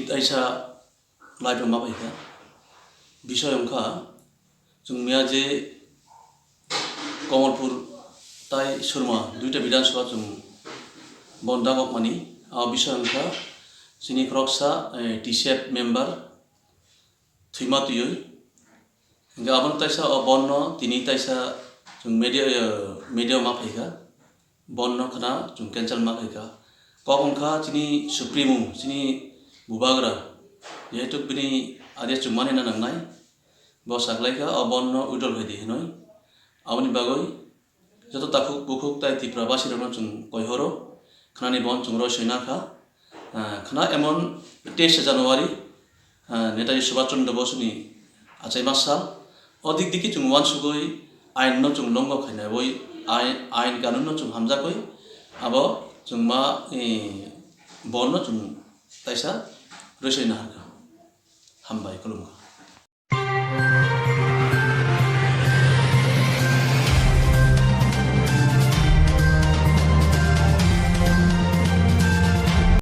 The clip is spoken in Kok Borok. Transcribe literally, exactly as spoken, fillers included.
Taisa live ma phaikha. Bisoi wngkha, chwng miya je Kamalpur tai Surma duita Bidhan Sabha chwng bon dagokmani. A bisoi wngkha chini khoroksa, eh, T C F member thwima twiwi. Hingke abono taisa o bonno tini taisa chwng media, eh, media ma phaikha. Bonno khna chwng cancel ma khaikha. Kok wngkha chini Supremo, chini Bubagra, jehetu bini ade chwng mani na nangnai, bo saklaikha o bonno withdraw khaidi hinwi. Aboni bagwi joto takhuk bukhuk tai Tripura basirokno chwng koihoro, khnani bon chwng roi soina kha. Ah, khna emon teis January, ah, Netaji Subhash Chandra Bosuni achaima sal. O dik diki chwng uansugwi ainno chwng longo khainaiwi, ain, ain kanunno chwng hamjakwi abo chwng ma, eh, bonno chwng taisa rwsoi naharkha. Hambai, khulumkha.